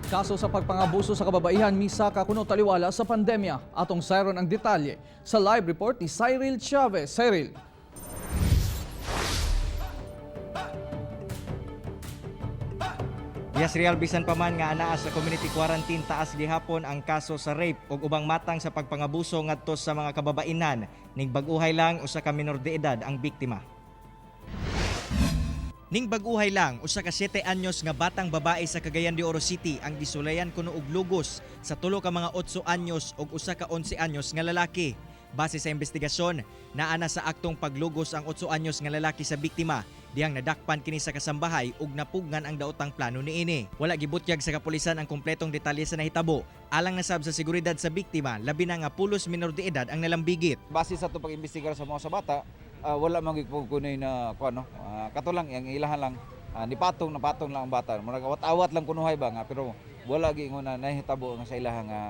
Kaso sa pagpangabuso sa kababaihan, misaka kuno taliwala sa pandemya. Atong sayron ang detalye sa live report ni Cyril Chavez. Cyril. Yes, Real, bisan pa man nga anaa sa community quarantine, taas gihapon ang kaso sa rape ug ubang matang sa pagpangabuso ngadto sa mga kababainan. Ning bag-uhay lang, usa ka minor de edad ang biktima. Ning bag-uhay lang, usa ka 7 anyos nga batang babae sa Cagayan de Oro City ang gisulayan kuno og lugos sa tulo ka mga 8 anyos ug usa ka 11 anyos nga lalaki. Base sa investigasyon, naa na sa aktong paglugos ang 8 anyos nga lalaki sa biktima dihang nadakpan kini sa kasambahay ug napugnan ang daotang plano niini. Wala gibutyag sa kapulisan ang kumpletong detalye sa nahitabo alang na sab sa seguridad sa biktima, labi na nga pulos minor de edad ang nalambigit. Base sa ato pag-imbestigar sa mga sa bata, wala man gyud kunoy na kuan, no. Kato lang ang ilahan lang, nipatong napatong lang ang bata. Murag awat-awat lang kunuhay ba nga, pero wala gyud na nahitabo nga sa ilahan nga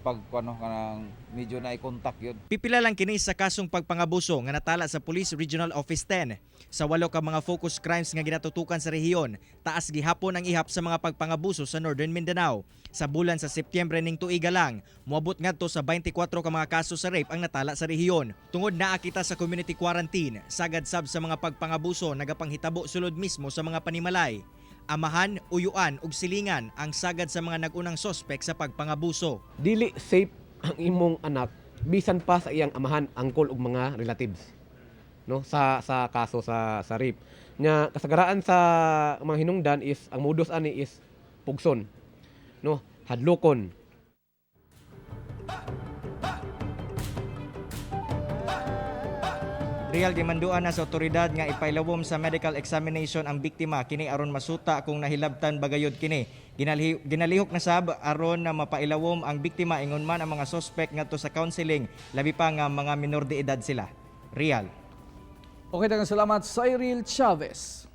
pag kuan, no, kanang medyo na contact yun. Pipila lang kini sa kasong pagpangabuso nga natala sa Police Regional Office 10. Sa walo ka mga focus crimes nga ginatutukan sa rehiyon, taas gihapon ang ihap sa mga pagpangabuso sa Northern Mindanao. Sa bulan sa Setyembre ning tuiga lang, moabot ngadto sa 24 ka mga kaso sa rape ang natala sa rehiyon. Tungod naa kita sa community quarantine, sagad sab sa mga pagpangabuso nagapanghitabo sulod mismo sa mga panimalay. Amahan, uyuan ug silingan ang sagad sa mga nagunang sospek sa pagpangabuso. Dili safe ang imong anak bisan pa sa iyang amahan, angkol ug mga relatives, no, sa kaso sa rape nya, kasagaraan sa mga hinungdan is ang modus ani is pugson, no, hadlokon. Real, gimanduan na sa otoridad nga ipailawom sa medical examination ang biktima kini aron masuta kung nahilabtan bagayod kini. Ginalihok na sab aron na mapailawom ang biktima ingon man ang mga suspect ngadto sa counseling, labi pa nga mga minor de edad sila. Real. Okay, daghang salamat, Cyril Chavez.